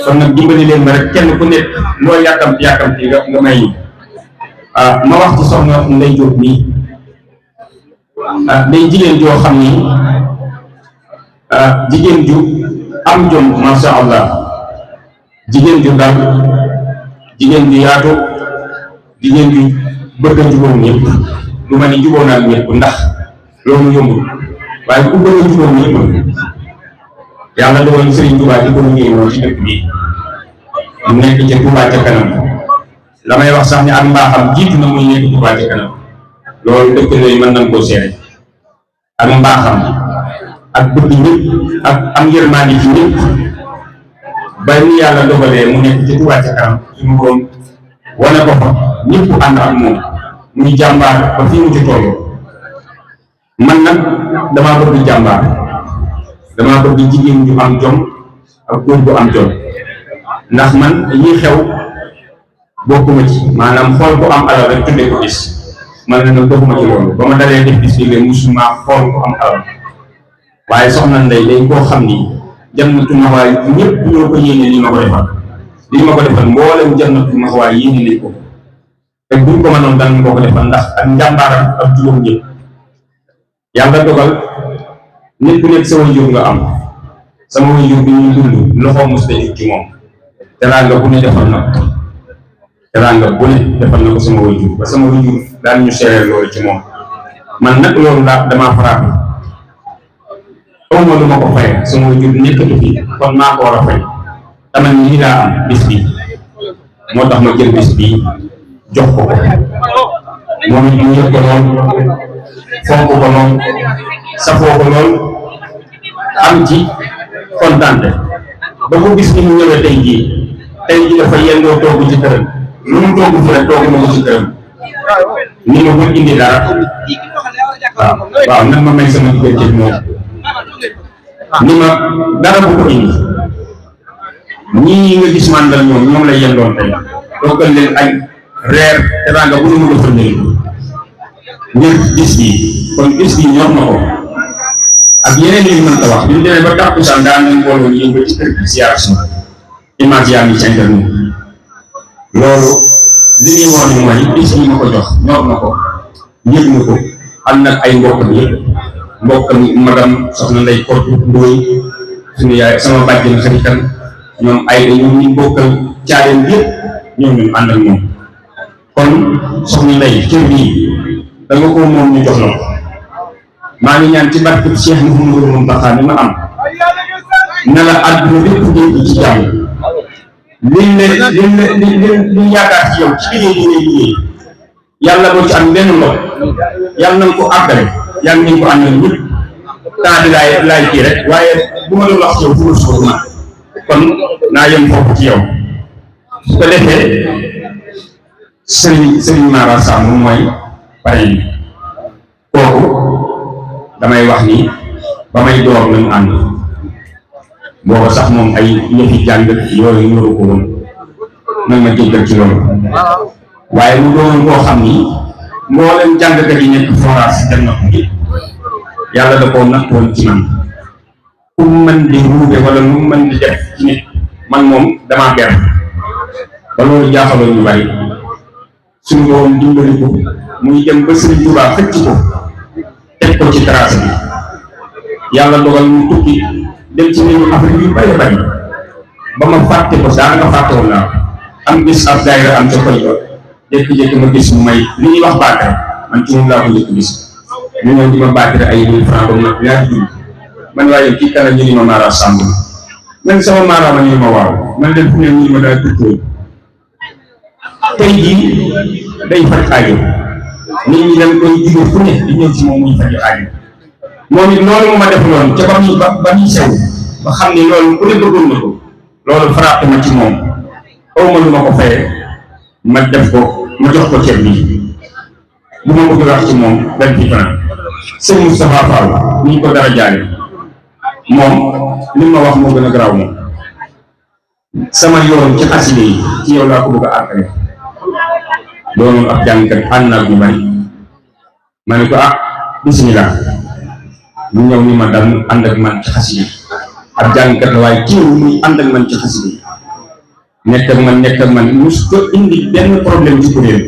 kon nag dimbali leen ma rek kenn ku nekk loo yàkkamti nga may ma wax ci soxna Ndeye Diop nii day jigéen joo xam ni jigéen ju am jom masha Allah, jigéen ju dal, jigéen ju yaatu, jigéen ju bëgg a jubóo ñëpp. lu ma ni jubóo naa ñëpp ndax loolu yombul waaye ku bëgg a jubóo ñëpp yàlla dogal Serigne Touba di ko liggéey woon ci dëkk bi mu nekk ci Touba ca kanam la may wax sax ni ak mbaaxam jiitu na muy nekk Touba ca kanam loolu dëkk yooyu mën nañ koo seere ak mbaaxam ak bëgg ñëpp ak am yërmande ci ñëpp ba ni yàlla dogalee mu nekk ci Touba ca kanam suñu borom wane ko fa ñëpp ànd ak moom muy jàmbaar ba fii mu ci toll. man nag damaa bëgg jàmbaar, damaa bëgg jigéen ju am jom ak góor bu am jom ndax man yi xew bokkuma ci maanaam xool ko am alal rek tuddee ko gis man na nag doxuma ci loolu ba ma dalee def bis bi musuma xool ko am alal waaye soxna Ndeye day koo xam ni jannatu maxwaay ñëpp ñoo ko yéene li ma ko defal mboolem jannatu maxwaay yéene nañ ko te buñ ko mënoon danañ ko defal ndax ak njàmbaaram ak juróom ñëpp yàlla dogal nit ku nekk sa waajur nga am sama waajur bi ñuy dund loxo mos dañu ci moom teraanga bu ne defal na ko sama waajur ba sama waajur daan ñu seeree loolu ci moom man nag loolu damaa frappé awma lu ma ko fay sama waajur nekkatu fi kon maa ko war a fay dama nii laa am bis bi moo tax ma jël bis bi jox ko moom it mu yëg ko lool fonk ko lool safoo ko lool am ci kontaante ba ko gis ni mu ñëwee tey jii dafa yendoo toogu ci këram lu mu toogu fi rek toogu na ko ci këram ni ma buñ indi dara waaw nag ma may sama diggante moom ni ma dara bu ko indi ñii nga gis mandal ñoom la yendoon tey toogal leen añ reer teraanga bu nu mu defal leen ngir bis bi kon bis bi ñor na ko ak yeneen yi mën ta wax ñu demee ba tàkkusaan daan nañ mbooloo ñu ba ci kër gi siyaar si image yaa ngi ci internet loolu li ñuy woon mooy bis yi ma ko jox ñor na ko yëg na ko am nag ay mbokkam yëpp mbokkam magam soxna Ndey Kottu Ndooy suñu yaay sama bàjjen xarit kan ñoom ay ñoom ñu bokkal caayam yëpp ñoom ñu ànd ak moom kon soxna Ndey cër bii da nga ko moom ñu jox la ko maa ngi ñaan ci barke Cheikh Mouhamadou Mountakha ni ma am na la àdduna lépp dégg ci jàmm liñ yaakaar ci yow ci liggéey bi ngay liggéey yàlla boo ci am benn ndox yàlla nañ ko àggale yàlla nañ ko àndal ñëpp temps bi laay kii rek waaye bu ma doon wax ci yow fu ma suur na kon naa yem foofu ci yow su ko defee Serigne Mara Samb mooy pare yi kooku damay wax ni ba may door lañu ànd booba sax moom ay yëfi jàng yooyu ñoru ko woon nag ma jéggal ci loolu waaye mu doon koo xam ni mboolem jàngkat yi nekk forage dem na ko ngi yàlla da koo nattoon ci man ku mën di ruube wala nu mën di def ci nit man moom damaa ber ba loolu jaaxaloon ñu bari suñu borom dimbali ko muy dem ba Sëriñ Tuubaa xëcc ko teg ko ci tracé bi yàlla dogal mu tukki dem ci réewu Afrique yu bari bari ba ma fàtte ko daa nga fàtte woon naa am gis ab daayira am ca koy ba jékki-jékki ma gis mu may li ñuy wax baatare man ci moom laa ko njëkk gis ñu ñëw di ma baatare ay 1000 francs ba mu nag ñaari junni man waaye kii kala ñu ni ma Mara Samb man sama Mara ma ñu ma waaw man leen fu ne ñu ma daa tukkoo tey jii day faj aajo nit ñi dañ koy jóge fu ne di ñëw ci moom muy faj aajo moom it loolu mu ma def loolu ca ba muy sew ba xam ni loolu ku ne bëggoon na ko loolu frappé ma ci moom aw ma lu ma ko fayee ma def ko ma jox ko ceeb bi bu ma bëgg wax ci moom benn fi fanaan sëñ Moustapha Fall ni ñu ko dara jaale moom li ma wax moo gën a garaaw moom sama yoon ci xaside yi ci yow laa ko bëgg a àggale doonu ab jàngkat ànd naa ñu bari ma ne ko bismillah mu ñëw ni ma dal ànd ak man ci xaside yi ab jàngkat la waaye teewu muy ànd ak man ci xaside yi nekk ak man mus ko indi benn problème ci kuréel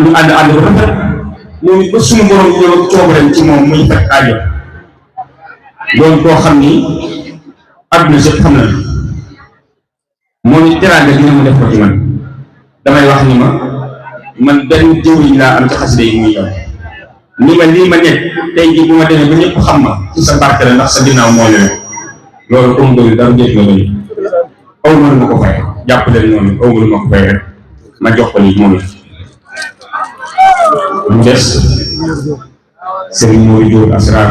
ñu ànd ko rafet moom it ba suñu borom ñëw ak coobareem ci moom muy faj aajo doon koo xam ni àdduna sépp xam na moom it teraanga dina mu def ko ci man damay wax ni man benn jëwriñ laa am ci xasida yi muy yow ni ma lii ma nekk tey jii bu ma demee ba ñëpp xam ma ci sa barke la ndax sa ginnaaw moo leen loolu comme doy dara njëkk la doy aw ma lu ma ko fay jàpp leen noonu aw ma lu ma ko fay rek ma jox ko lii moom it mu des Serigne Mori Diop Asrar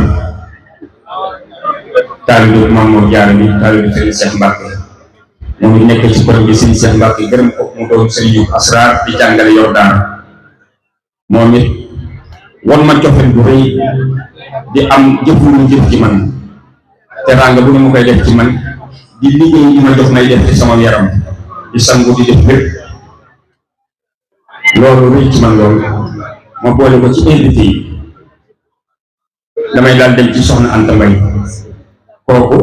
taalibe Maam Mor Jaara bi taalibe Serigne Cheikh Mbacke moom it nekk ci borom bi Serigne Cheikh Mbacke gërëm ko mu doon Serigne Diop Asrar di jàngale yor daara moom it wan ma cofeel bu rëy di am jëf lu mu jëf ci man teraanga bu ne mu koy def ci man di liggéey yi ma jox may def ci sama yaram di sangu di def lépp loolu rëy ci man loolu ma boole ko ci invité yi damay daal dem ci soxna Anta Mbaye kooku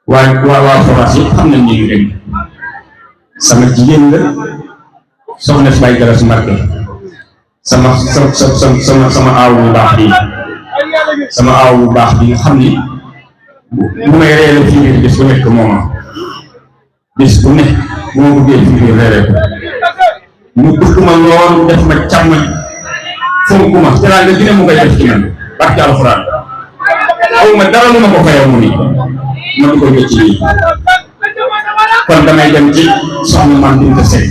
waa forage yëpp xam nañ ni ñu dem sama jigéen la soxna si Baye Galas Mbarke sama aaw bu baax bi nga xam ni bu may reere fii bis bu nekk mooma bis bu nekk bu ma bëggee fii reere ko mu bëgg ma lool def ma càmm fonk ma teraanga dina mu koy def ci man barke alxuraan aw ma dara lu ma ko fayoo mu ni ma dugal ko ci lii kon damay dem ci soxna man Binta Seck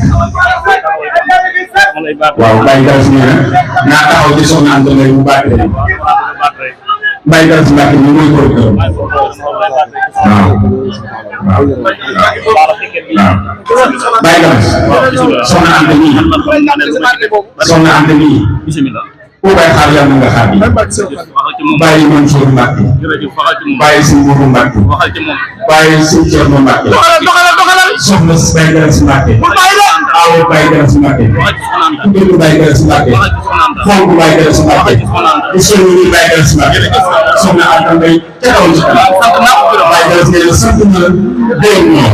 waaw Baye Galas nee na naa taxaw ci soxna Anta Mbaye bu baax rek Baye Galas Mbacke ñu mooy ko gërëm waaw Baye Galas soxna Anta nii ku bay xaar yàlla nga xaar bi bàyyi Mansour Mbacke bàyyi si Mourou Mbacke bàyyi si Thierno Mbacke soxna si Baye Galas Mbacke aawo Baye Galas Mbacke tuddee Baye Galas Mbacke fonk Baye Galas Mbacke di soññi Baye Galas Mbacke soxna Anta Mbaye ca kaw ci kanam Baye Galas nee na sant na la dégg nga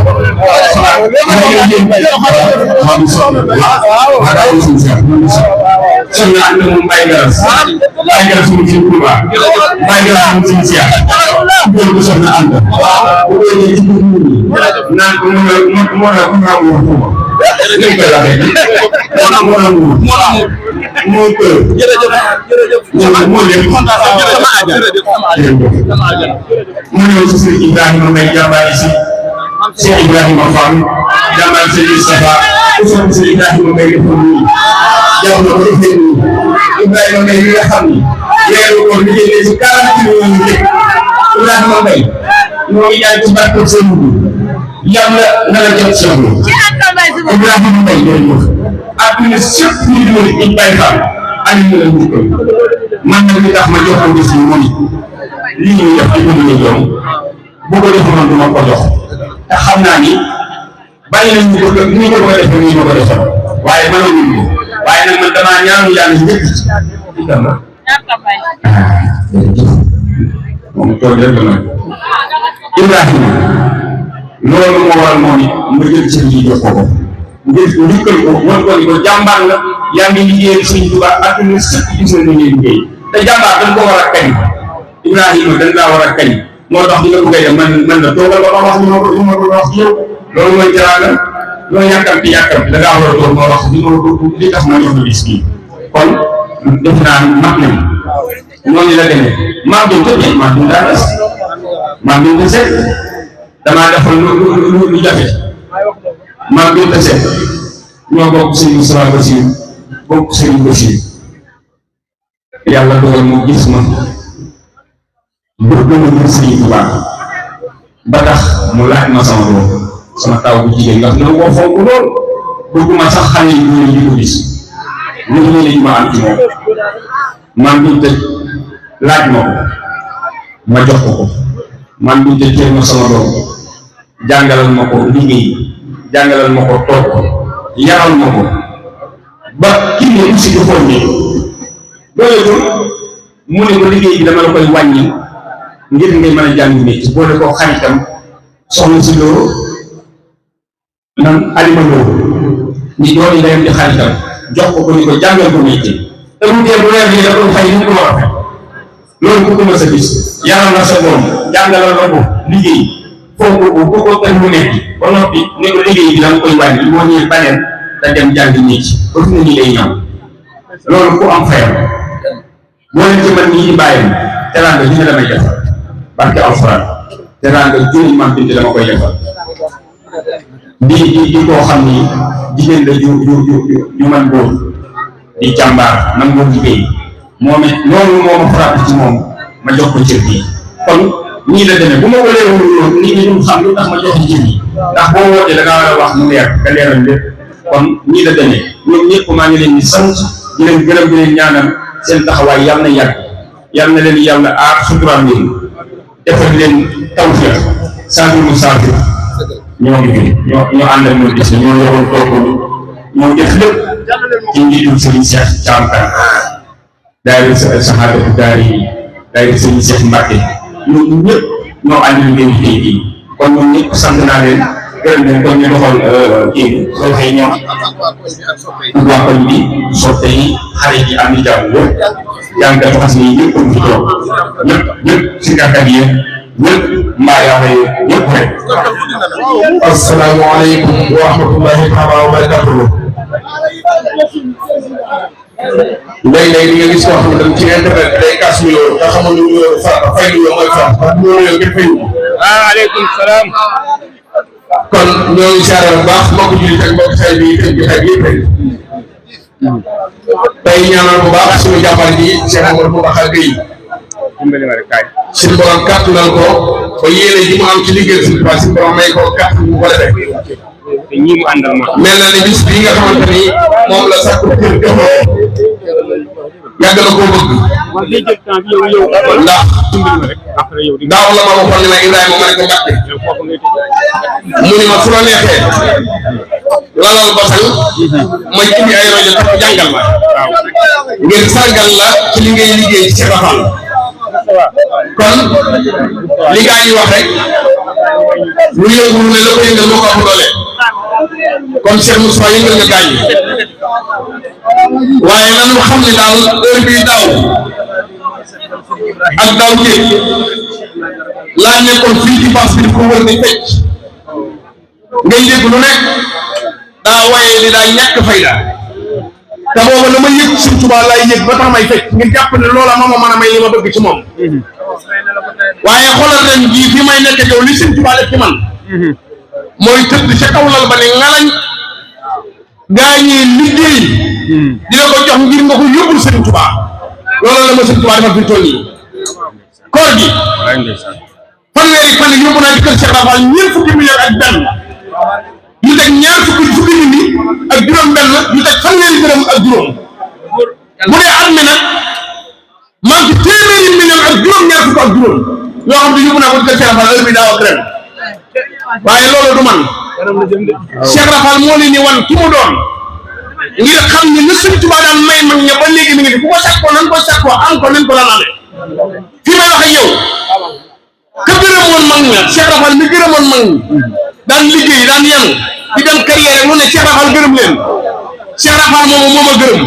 soxna Anta moom Baye Galas moom ci Touba Baye Galas moom ci Siya tuddee ko soxna Anta bu koy ñëw ci biir naan ko moo ñëw si Sëriñ Ibrahima Mbaye jàmbaari si Cheikh Ibrahima Fall jàmbaari si Moustapha Ousmane Sëriñ Ibrahima Mbaye dafa nii jàmm na ko defee nii Ibrahima Mbaye mi nga xam ni weeru ko liggéey si 40 millions yi Ibrahima Mbaye ñoo ngi ñaan ci barke seen yàlla na la jot si yow Ibrahima Mbaye jërëjëf àdduna sëpp ñu doon ñu bay xam ani ñu la njukkal man nag li tax ma jox ko gis moom lii ñuy def ci dund ak yow bu ko defoon du ma ko jox te xam naa ni bàyyi nañ ñu ko ni ñu ko defee nii ma ko defal waaye mënoon ñu waaye nag man damaa ñaanu yàlla njëkk ci itam la jërëjëf moom toog rek la nag Ibrahima loolu moo waral moom it ma jël ci lii jox ko ngir ndikkal ko wan ko ni ko jàmbaar nga yaa ngi liggéeyal Sëriñ Tuubaa àdduna sëpp gis na ñu liggéey te jàmbaar dañ ko war a kañ Ibrahima dañ laa war a kañ moo tax di nga bëggee def man la toogal ba wax ñu ma ko wax ci yow loolu mooy teraanga loolu yàkkamti da ngaa war a toog ma wax li tax ma jox la bis bii kon def naa mag nañ noonu la demee maam jëm tëddee maam jëm daa des maam jëm te seet damaa defal lu jafe maam jëm te seet ñoo bokk Serigne Moustapha Bassir bokk Serigne Bassir yàlla dogal mu gis ma bëgg ma gis Serigne Touba ba tax mu laaj ma sama doom sama taw bu jigéen nga xam ne moo fonk lool bëgguma sax xale yi ñu di ko gis ñu ngi leen ma am ci moom maam jëm te laaj ma ko ma jox ko man bu ñu jël ma sama doom jàngalal ma ko liggéey jàngalal ma ko toog ko yaral ma ko ba kii ne aussi di xool nii doyul mu ne ko liggéey bi dama la koy wàññi ngir ngay mën a jàng métier boole ko xaritam soxna si loolu nan alima loolu ni doon yi dayam di xaritam jox ko ni ko jàngal ko métier te bu dee bu leer bi da ko fay ni ko war a fay loolu ku ko mës a gis yaral na sa doom jàngalal la ko liggéey foofu bu ko teg mu nekk ba noppi ne ko liggéey bi danga koy wàññi moo ñëwee baneen da dem jàng métier ba fi mu ne nii day ñëw loolu ku am fayam boo leen ci man nii di bàyyam teraanga dina damay defal barke alxuraan teraanga junni man bind dama koy defal di koo xam ni jigéen la ju man góor di jàmbaar man góor liggéey moom it loolu moo ma frappé ci moom ma jox ko cër bi kon nii la demee bu ma ko leeralul woon nit ñi ñu xam lu tax ma jox ci cër yi ndax boo wootee da ngaa war a wax mu leer nga leeral lépp kon nii la demee ñoom ñëpp maa ngi leen di sant di leen gërëm di leen ñaanal seen taxawaay yàlla na yàgg yàlla na leen yàlla aar suturaal leen defal leen tawfiq santul mu saafir ñoo ngi fi ñoo àndal ñu gis ñoo yoroon toog ñoo def lépp ci njiitul Serigne Cheikh Thiam Kane daayira saxaadatu daari yi daayira Serigne Cheikh Mbacke ñun ñëpp ñoo ànd liggéey bi tey jii kon ñun ñëpp sant naa leen gërëm leen kon ñu doxal kii bi soo xëy ñoom waa koñ bi sotte yi xarit yi am ni jàmm yëpp jàngkat xas ni ñëpp fi toog ñëpp si gàkkat yi ñëpp mbaa yaa ñëpp rek asalaamaaleykum wa rahmatullahi taala wa barakatuhu léeg-léeg di nga gis koo xam ne ci internet day gas nuyoo te xamul ne nuyoo farata fay nuyoo mooy farata parce que nuyoo ngeen fay. waaleykum salaam. kon ñoo ngi siyaare bu baax mbokk jullit ak mbokk xel bi tëj bi ak yëpp rek tey ñaanal bu baax suñu jàmbaar ji Cheikh Amadou Mountakha Gueye suñu borom kàttanal ko ba yéene ji mu am ci liggéey suñu tubaab suñu borom may ko kàttan bu ko defee ñi mu àndal mel na ni bis bii nga xamante ni moom la sàkku kër joxoo yàgg na koo bëgg ndax daaw la ma waxoon ne ma Ibrahima ma ne ko Mbàkke mu ni ma su la neexee lalal basal ma indi ay rajo tax jàngal ma ngir sargal la ci li ngay liggéey ci Cheikh Rafal kon li gaa yi wax rek lu yëngu lu ne la ko yëngal moo ko am doole kon Cheikh Moustapha yëngal nga gaañ waaye nanu xam ne daal heure bii daaw ak daaw jéeg laa nekkoon fii ci bas bi di ko wër di fecc ngay dégg lu nekk daa waye di daa ñàkk fayda te booba la ma yëg Sëñ Tuubaa laay yëg ba tax may fecc ngir jàpp ne loola moo ma mën a may li ma bëgg ci moom waaye xoolal ren jii fi may nekk yow li Sëñ Tuubaa def ci man mooy tëdd ca kaw lal ba ne ngalañ gaa ñi liggéey dina ko jox ngir nga ko yóbbul Sëñ Tuubaa loola la ma Sëñ Tuubaa defal fi toll nii koor gi fanweeri fan yóbbu naa ci kër Cheikh Rafal ñeent fukki million ak benn ñu teg ñaar fukki junni ak juróom benn ñu teg fanweeri dërëm ak juróom bu dee at mi nag maa ngi ci téeméeri million ak juróom ñaar fukk ak juróom yoo xam ne yóbbu naa ko ci kër Cheikh Rafal heure bi daaw ak ren waaye loolu du man Cheikh Rafal moo leen ni wan ki mu doon ngir xam ne lu Sëñ Tuubaa daan may mag ña ba léegi mi ngi fi ku ko sàkkoo nan ko sàkkoo am ko nañ ko daan amee fi may wax ak yow ka gërëmoon mag ña Cheikh Rafal mi gërëmoon mag ñi daan liggéey daan yanu di dem carrière lu ne Cheikh Rafal gërëm leen Cheikh Rafal moomu moo ma gërëm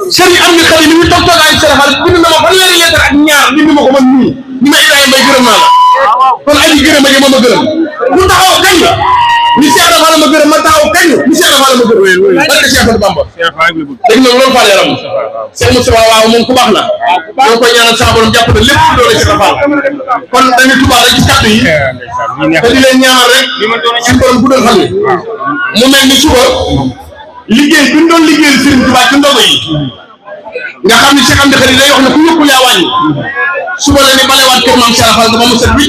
sëriñ am ni xale ni ñu toog toogaayu Cheikh Rafal bind na ma fanweeri lettre ak ñaar bind ma ko man nii ni ma Ibrahima Mbaye gërëm naa la kon aji gërëm aji moo ma gërëm mu taxaw kañ ni Cheikh Rafal ma gërëm ma taxaw kañ ni Cheikh Rafal ma gërëm barke Cheikh Ahmadou Bamba dégg na loolu Fall yaram Cheikh Moustapha waaw moom ku baax la ñoo koy ñaanal sa borom jàpp na lépp ci doole Cheikh Rafal kon dañuy tubaab rek ci kàddu yi te di leen ñaanal rek suñu borom guddal fan yi mu mel ni suba liggéey bi ñu doon liggéeyal Serigne Touba ci ndogo yi nga xam ne Cheikh Amdi Khadi day wax ne ku yëkkul yaa wàññi suba la ni balewaat kër maam Cheikh Rafal ba mu set bi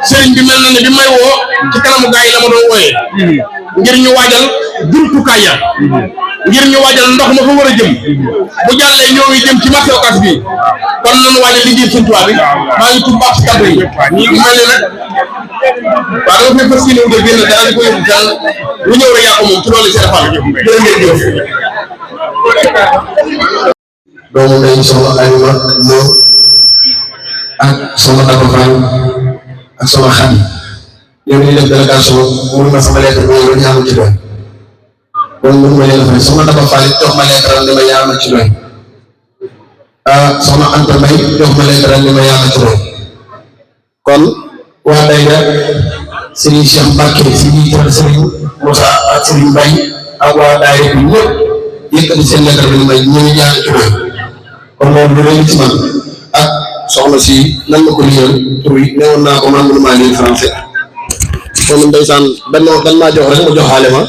sëriñ bi mel na ne bi may woo ci kanamu gaa yi la ma doon wooyee ngir ñu waajal jumtukaay ya ngir ñu waajal ndox ma fa war a jëm bu jàllee ñoo ngi jëm ci marché Ocass bi kon nañu waajal liggéey Sëñ Tuubaa bi maa ngi tudd baax ci kàddu yi ñu mel ni nag waaw dama fay fas yéene wuute génn dara di ko yóbbu daal lu ñëw rek yaa ko moom ci loolu Cheikh Rafal jërë ngeen jëf doomu ndey soxna Ayma Lo ak soxna Daba Fall ak soxna Xadi ñoo ngi def délégation mu ma sama lettre boobu ñaanu ci doy kon mënu ma leen fay soxna Daba Fall jox ma lettre am ne ma ñaanu ci doy soxna Anta Mbaye jox ma lettre am ne ma ñaanu ci doy kon waa dayra Serigne Cheikh Mbacke si jiital Serigne Moussa ak Serigne Mbaye ak waa dayra bi ñëpp yëkkati seen lettre bi may ñu ñaanu ci doy kon loolu lu rëy ci man ak soxna si nan la ko liyal tur yi newoon naa ko man mënu maa lire français kon ndeysaan dan maa jox rek ma joxaale ma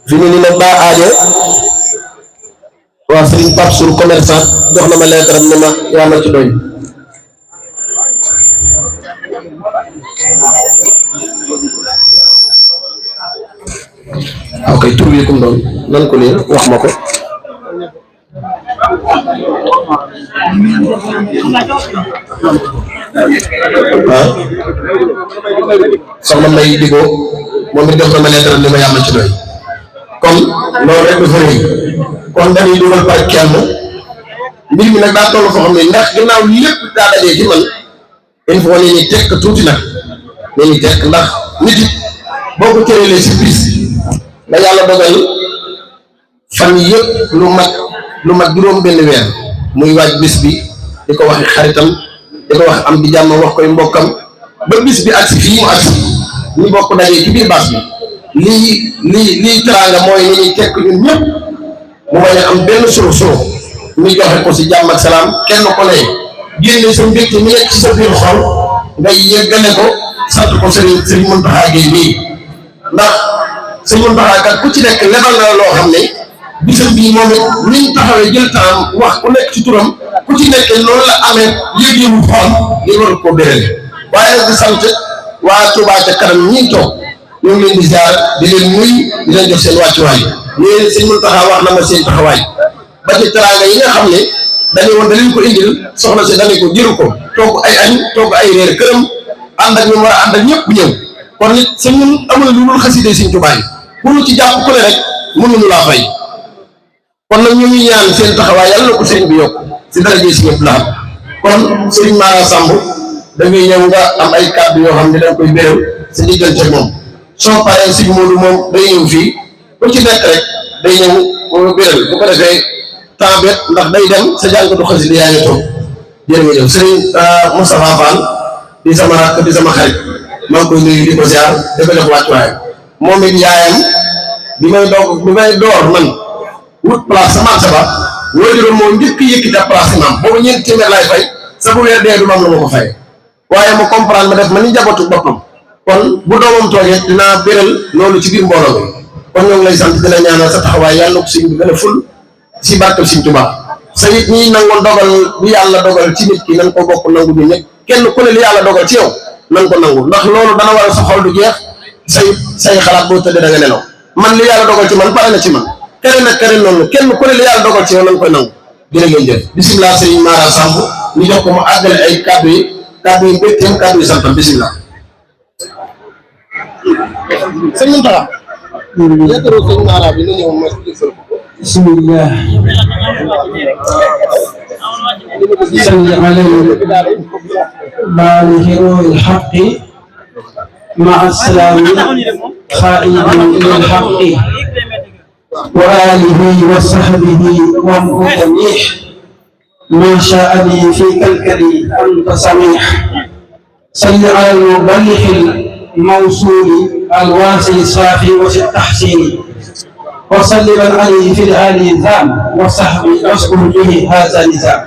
fi mu ni nag daa aaje waa Serigne Pape Sour commerçant jox na ma lettre am ne ma yaa ma ci doy ok tur yi kum doon nan ko lire wax ma ko soxna May Digo moom it jox na ma lettre li ma yàlla ci doy kon loolu rek dafa rëy kon dañuy dugal par kenn mbir mi nag daa toll foo xam ne ndax ginnaaw lépp daa dajee ci man il faut ne ñu tekk tuuti nag ne ñu tekk ndax nit it boo ko cëralee si bis da yàlla dogal fan yëpp lu mat juróom benn weer muy waaj bis bi di ko waxi xaritam di ko wax am di jàmm wax koy mbokkam ba bis bi agsi fii mu agsi ñu bokk dajee ci biir baas bi lii teraanga mooy ni ñuy tekk ñun ñëpp mu bañ a am benn suru ñu joxe ko si jàmm ak salaam kenn ko ne génne sa mbégte mi nekk ci sa biir xol nga yeggale ko sant ko Serigne Mountakha Gueye bii ndax Serigne Mountakha kat ku ci nekk lebal na loo xam ne bisam bii moom it niñ taxawee jël temps wax ku nekk ci turam ku ci nekk loolu la amee yëg-yëgu xool li war ko bérél waaye nag di sant waa Touba ca kanam ñi toog ñoo ngi leen di ziar di leen nuyu di leen jox seen wàccuwaay yéen Serigne Mountakha wax na ma seen taxawaay ba ci teraanga yi nga xam ne dañu woon da leen ko indil soxna si dañu ko jëru ko togg ay añ togg ay reer këram ànd ak ñu war a ànd ak ñëpp ñëw kon nit sa ñun amul lu dul xasida Sëriñ Tuubaa yi ku ñu ci jàpp ku ne rek mënuñu laa fay kon nag ñu ngi ñaan seen taxawaay yàlla na ko sëriñ bi yokk si daraje si ñëpp laam kon sëriñ Mara Samb da ngay ñëw nga am ay kàddu yoo xam ne da nga koy béréw sa diggante moom soo paree sëriñ Moodu moom day ñëw fii ku ci nekk rek day ñëw béréw bu ko defee temps bet ndax day dem sa jàngatu xasida yaa ngi toog jërë nga jëf sëriñ Moustapha Fall di sama rakk di sama xarit maa ngi koy nuyu di ko ziar di ko jox wàccuwaay moom it yaayam bi may door man wut place sa marché ba wóor moo njëkk yëkkati ab place imam boobu ñeenti téeméer laay fay sa bu weer dee du ma am la ma ko fay waaye mu comprendre ma def ma ni njabootu boppam kon bu doomam toogee dinaa béral loolu ci biir mbooloo bi kon ñoo ngi lay sant di la ñaanal sa taxawaay yàlla na ko sëñ bi gën a ful si barkeb Sëñ Tuubaa sa it ñi nangoon dogal bi yàlla dogal ci nit ki nan ko bokk nangu ñu ñëpp kenn ku ne li yàlla dogal ci yow nan ko nangu ndax loolu dana war a sa xol du jeex say xalaat boo tëddee da nga nelaw man li yàlla dogal ci man pare na ci man keneen ak keneen noonu kenn ku ne li yàlla dogal ci yow nan koy nangu jërë ngeen jëf bisimilah sëñ Mara Samb ñu jox ko mu àggale ay kàddu yi mbégteem kàddu yi santam bisimilah sëñ Mountakha yettaroo sëñ Mara bi na ñëw ma bismillah صل على بالغ الحق مع السلام خائد للحق وآله وصحبه والمتميح ما شاء لي في كالكلي أنت سميح صل على المبلغ الموصول الواسع الصافي وفي التحسين وسلم عليه في الآل الذام وصحبه واذكر به هذا النظام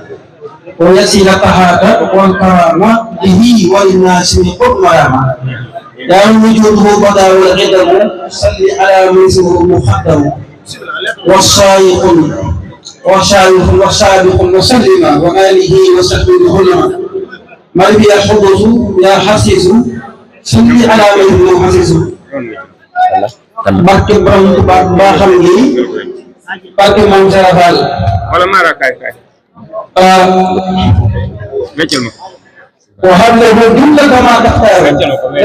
ويسيل طهاك والكرامة به وللناس من قرب مرامة يا وجوده بدا والغدم صل على من اسمه مقدم والسابق وسلم وآله وصحبه الهلم مربي الحدث يا حسيس صل على من اسمه حسيس barke borom Tuubaa mbaa xam ngi barke Maam Sara Fall wala Mara kay meccel ma وهب له جملة ما تختار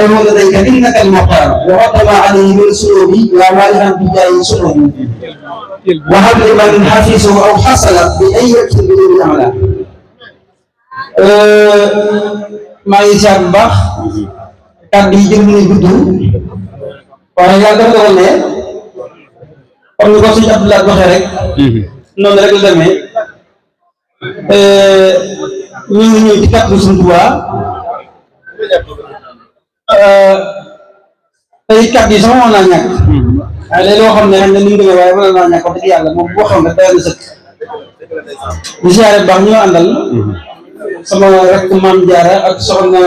له لديك إنك المختار وغطم عليه من سلوبي يا والدا بجاي سلوبي وهب لمن حفظه أو حصل بأي وقت بدون عمله maa ngi siyaar bu baax kàddu yi jëm ni gudd waaye yàlla dafa dogal ne comme ni ko suñu Abdoulaye waxee rek noonu rek la demee ñu ngi ñëw ci kàddu Sëñ Tuubaa tey kàddu yi sama mën naa ñàkk waaye léegi loo xam ne xam ne ni mu demee waaye mën naa ñàkk wax dëgg yàlla moom boo xam ne doy na sëkk di siyaare bu baax ñu àndal sama rek Maam Jaara ak soxna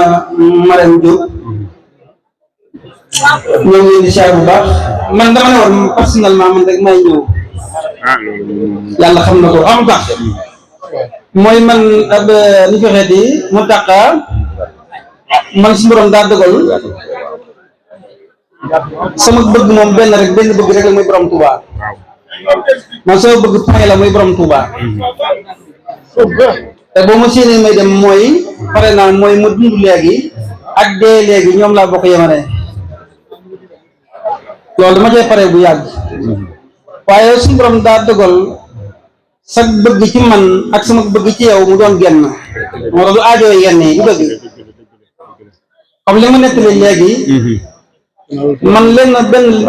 Marème Diop ñoo ngi leen di siyaare bu baax man dama ne woon personnellement man rek may ñëw yàlla xam na ko am tax mooy man ab ni ko waxee di mu tàqa man si borom daa dogal sama bëgg moom benn bëgg rek la muy borom Touba man sama bëgg pay la muy borom Touba te boo ma séenee may dem mooy pare naa mooy ma dund léegi ak dee léegi ñoom laa bokk yemane loolu dama cay pare bu yàgg waaye suñu borom daa dogal sa bëgg ci man ak sama bëgg ci yow mu doon genn moo tax du aajoo yenn yi du dëgg comme li ma nettali léegi man leen na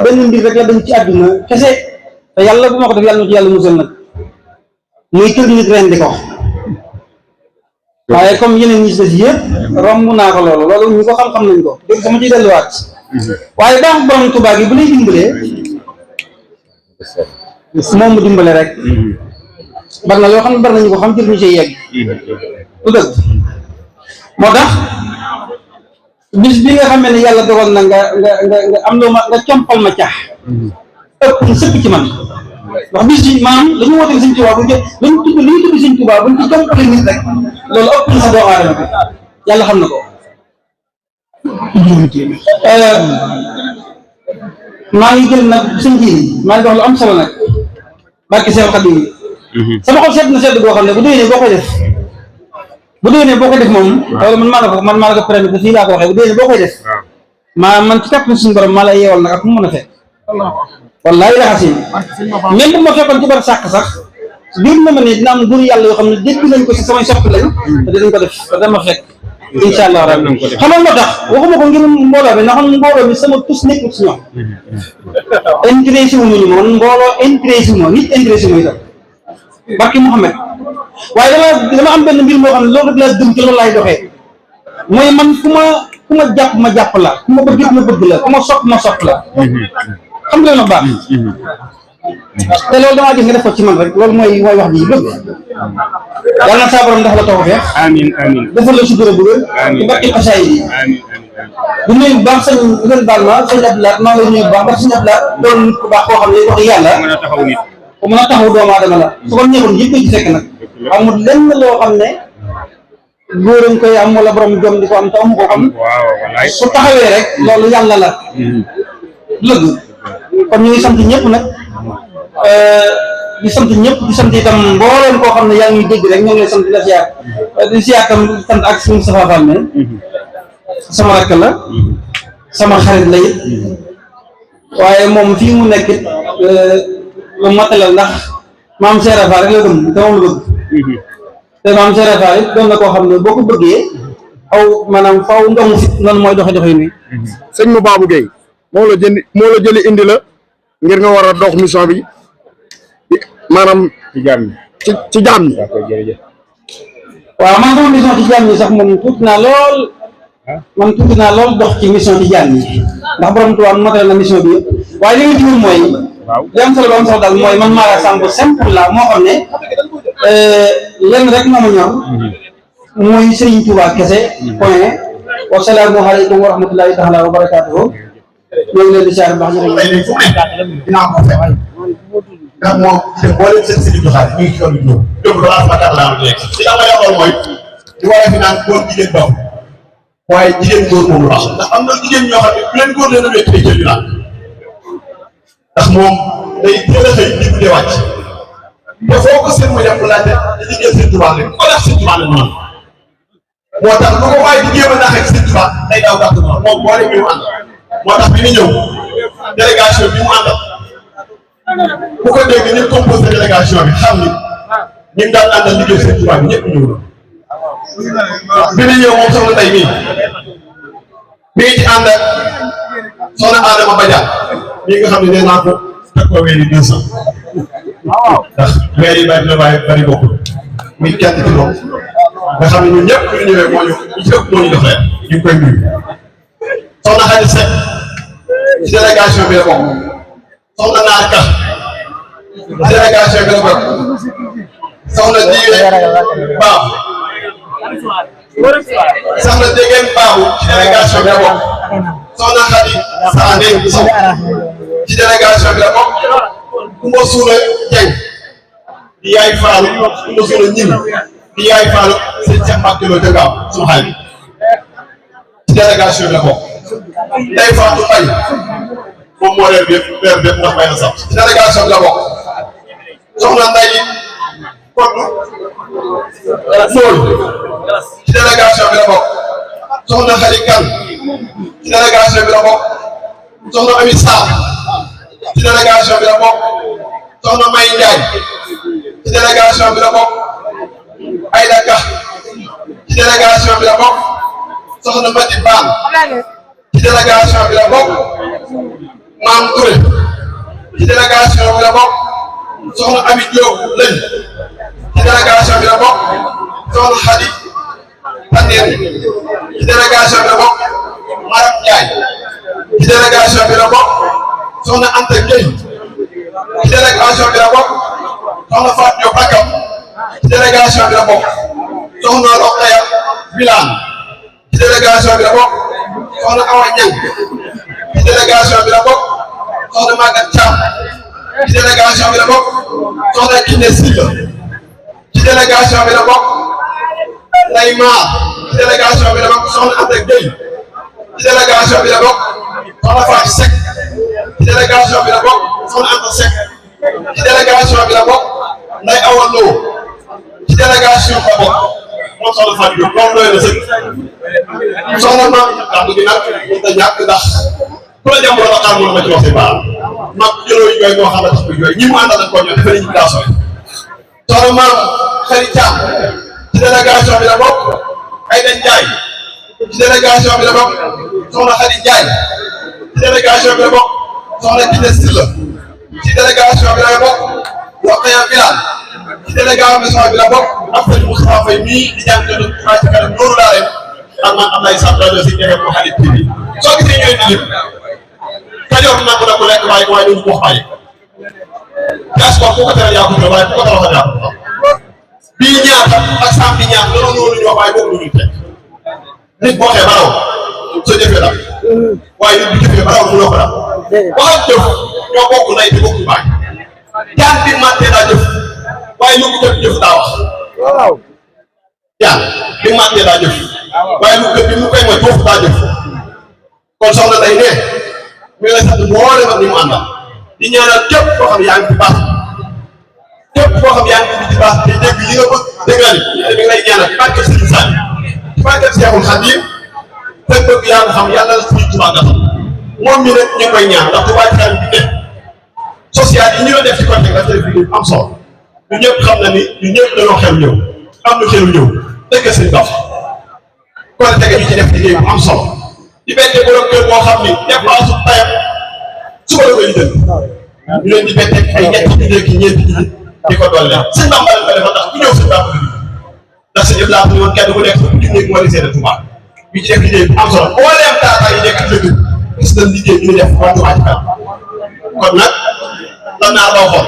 benn mbir rek la dañ ci àdduna kese te yàlla bu ma ko def yàlla na ci yàlla musal nag muy kër nit ren di ko waaye comme yeneen ñi si des yëpp romb naa ko loolu ñu ko xam-xam nañ ko dégg sama ciy delluwaat waaye baax borom Tuubaa gi bu lay dimbalee moom mu dimbale rek bari na yoo xam ne bari nañu ko xam ci ñu see yegg du dëgg moo tax bis bi nga xam ne yàlla dogal na nga am loo ma nga compal ma caax ëpp na sëpp ci man ndax bis yi maanaam dañu woote Sëñ Tuubaa bu lañu tudd li ñu tudd Sëñ Tuubaa buñ ci compale nit rek loolu ëpp na sa doomu aadama bi yàlla xam na ko maa ngi jël nag suñ ji maa ngi wax lu am solo nag barke Seex Xaadim sama xol sedd na sedd boo xam ne bu déwénee boo koy def bu déwénee boo koy def moom loolu man maa la ko permis fii laa ko waxee bu déwénee boo koy def man ci kàpp suñu borom maa lay yeewal nag ak mu mën a fekk wallaahi la xasim même bu ma fekkoon ci bar sàkk sax biir na ma ne dina am góor yàlla yoo xam ne dégg nañ ko si samay sopp lañ te dinañ ko def te dama fekk incha allah rabbi xam nga moo tax waxuma ko ngir mbooloo bi ndax mbooloo bi sama tus nekkul si ñoom intéressé wu ma ñu man mbooloo intéressé wu ma nit intéressé wu ma itam barki Mouhamed waaye dama am benn mbir moo xam ne loolu rek laa gëm ci loolu laay doxee mooy man ku ma jàpp ma jàpp la ku ma bëgg ma bëgg la ku ma sopp la xam nga baax te loolu damaa gis nga def ko ci man rek loolu mooy wax ji bëgg yàlla na saa borom ndax la taw feex amiin defal la sutura bu wér ci barki xasaay yi bu nuyu bu baax sëñ ngeen baal ma sëñ Abdoulaye maa ngi lay nuyu bu baax ndax sëñ Abdoulaye doon nit ku baax koo xam ne wax yàlla ku mën a taxaw doomu aadama la su ko neexoon yëpp ci fekk nag amul lenn loo xam ne góor a koy am wala borom jom di ko am te amu ko am su taxawee rek loolu yàlla la lëgg kon ñu ngi sant ñëpp nag di sant ñëpp di sant itam mbooleem koo xam ne yaa ngi dégg rek ñoo ngi lay sant di la ziar di ziar tam sant ak suñu Moustapha Fall ne sama rakk la sama xarit la it waaye moom fii mu nekk it lu matalal ndax maam Cheikh Fall rek la gëm te moom la bëgg te maam Cheikh Fall it doon na koo xam ne boo ko bëggee aw maanaam faw ndomu fit noonu mooy doxe nii sëñ mu Babou Gueye moo la jëli indi la ngir nga war a dox mission bi maanaam ci jaam ñi waaw man sama mission ci jaam ñi sax moom tuuti naa lool dox ci mission ci jaam ñi ndax borom tubaab matal na mission bi yëpp waaye li nga jiwul mooy li am solo ba am solo daal mooy man Mara Samb simple la moo xam ne lenn rek moo ma ñor mooy Serigne Touba kese point wasalaamu aleykum wa rahmatullahi taala wa barakaatuhu ñoo ngi leen di siyaare baax dinaa ko fekk ndax moom boo leen seen sëriñ joxaale ñu ngi ci yoon bi ñëw dëgg loolu asmatar laa nekk li nga may xool mooy di war a fi naan góor jigéen baaxul waaye jigéen góor moom la ndax am na jigéen ñoo xam ne bu leen góor leen a wékk day jël naan ndax moom day teel a xëy di guddee wàcc te foo ko seen muy def bu laajte di liggéey seen tubaab rek ko def seen tubaab la noonu moo tax lu ko waaye di jéem a naxee seen tubaab day daw gàtt noonu moom boo demee mu ànd moo tax bi ñu ñëw délégation bi mu àndal bu ko dégg ñu composé délégation bi xam ni ñu ngi daan àndal liggéey seen tubaab bi ñëpp ñëw na bi ñu ñëw moom soxna Ndeye mi ngi ci ànd ak soxna Adama Badiane mi nga xam ne nee naa ko teg ko weeri 200 ndax weer yi bari na waaye bari bokkul muy kenn ci moom nga xam ne ñun ñëpp ñu ñëwee moo ñu ci ëpp moo ñu def ñu ngi koy nuyu soxna Xadi Seck ci délégation bi la bokk soxna Naar Ka ci délégation bi la bokk soxna Jigéen Baabu soxna Jigéen Baabu ci délégation bi la bokk soxna Xadi Saane Sow ci délégation bi la bokk Kumba Suuna Jeng di yaay Faalu Kumba Suuna Ñing di yaay Faalu sëñ Cheikh Mbacke Lo Jangaaw suñu xaay bi ci délégation bi la bokk Ndeye Fatou Faye moom moo leen weer bépp ndax may na sax ci délégation bi la bokk soxna Ndeye Koddu Fool ci délégation bi la bokk soxna Khady Kane ci délégation bi la bokk soxna Ami Sarr ci délégation bi la bokk soxna May Ndiaye ci délégation bi la bokk Aïda Ka ci délégation bi la bokk soxna Mati Baan ci délégation bi la bokk Maam Touré ci délégation bi la bokk soxna Ami Diop lañ ci délégation bi la bokk soxna Khady Tandéri ci délégation bi la bokk Maram Ndiaye ci délégation bi la bokk soxna Anta Gueye ci délégation bi la bokk soxna Fatou Diop Akam ci délégation bi la bokk soxna Rokhaya Bilane ci délégation bi la bokk soxna Awa Niang ci délégation bi la bokk soxna Maguette Thiam ci délégation bi la bokk soxna Kiné Silla ci délégation bi la bokk Ndeye Mar ci délégation bi la bokk soxna Anta Gueye ci délégation bi la bokk soxna Fatou Seck ci délégation bi la bokk soxna Anta Seck ci délégation bi la bokk Ndeye Awa Lo ci délégation bi la bokk moom soxna Fatou Diop loolu doy na sëkk soxna maam kàddu gi nag mënut a ñàkk ndax ku la jàmbur la xaar mën ma ci wax si baal mag jëloo jooy moo xam ne tax ko jooy ñi mu àndal ak ko ñoom dafa nañu daa sooy soxna maam xëy Thiam ci délégation bi la bokk ay dañ jaay ci délégation bi la bokk soxna Khady Ndiaye ci délégation bi la bokk soxna Kine Sylla ci délégation bi la bokk Rokhaya Bilal ci délégation bi la bokk ak sëñ Moustapha Faye mii di jàng jënd ci kanam noonu laa leen ak man am na ay sant rajo si njëkk bu Xalit TV soo gisee ñooy di lim Kajoor nangu na ku lekk waaye duñu ko wax bàyyi gas ko ku ko tere yaa ko tere waaye ku ko tere yaa ko bii ñaata ak saam bi ñaata loolu noonu ñu wax waaye boobu ñu teg nit boo xee baraw soo jëfee dam waaye nit bu jëfee baraw mu loo ko dam waxal jëf ñoo bokk nay te bokk baay jaan bi màttee daa jëf waaye lu ko jëf daa wax jaan bi màttee daa jëf waaye lu ko bi mu koy mooy foofu daa jëf kon soxna day ne mi ngi lay sant mboolem ak ni mu àndal di ñaanal képp koo xam yaa ngi ci baax képp koo xam yaa ngi ci baax te dégg li nga bëgg déggal mi ngi lay ñaanal ci barke Sëriñ Sall ci barke Seexul Xadiim te bëgg yaa ngi xam yàlla la Sëriñ Tuubaa nga xam moom mi nag ñu ngi koy ñaan ndax Touba Ca Kanam bi ne social yi ñu la def ci côté nga def liggéey am solo ñu ñëpp xam na ni ñu ñëpp dañoo xew ñëw am lu xew ñëw dégg seen dox kon tege ñu ci def liggéey bu am solo di bette borom kër boo xam ni dépense tayam suba la koy jël ñu leen di bette ay ñetti ñeenti ñeenti di ko doole sëñ Bamba la ko defa ndax ku ñëw sëñ Bamba ndax sëñ Ibrahima ñu woon kenn ku nekk fukki junni moo di seede Touba ñu ci def liggéey bu am solo boo leen taata yi nekk dëgg gis nañ liggéey ñu def waa Touba Ca Kanam kon nag lan naa daw xool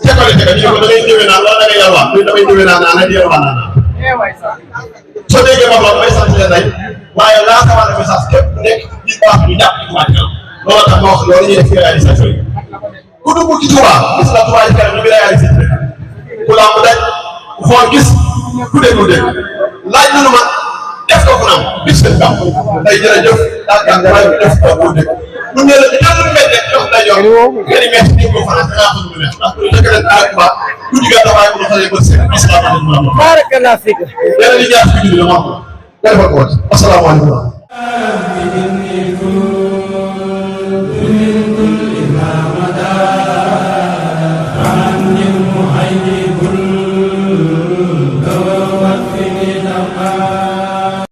tekkale tega ñu ne ko da ngay ñëwee naan wala da ngay yalwaan ñu damay ñëwee naan naan di yalwaan naan soo déggee ma loolu may sant leen day waaye laa xamal message képp ku nekk di baax ñu jàpp ci Touba Ca Kanam loolu tax ma wax loolu ñuy def ci réalisation yi ku dugg ci Touba gis na Touba Ca Kanam ñu ngi réalisé ku lamb daj ku xool gis ku déglu dégg laaj na lu ma def ko fu naam bis seen gàmm day jërëjëf daal gàmm waaye ñu def ko pour dégg lu ne la jël lu mel ne jox day yor nga di metti ni ko France da ngaa xam lu neex ndax lu dëkk leen ak Touba lu digal dafay ko xale ba seen islam barakallahu fik yàlla li jaar fi julli la ma ko defal ko asalaamaaleykum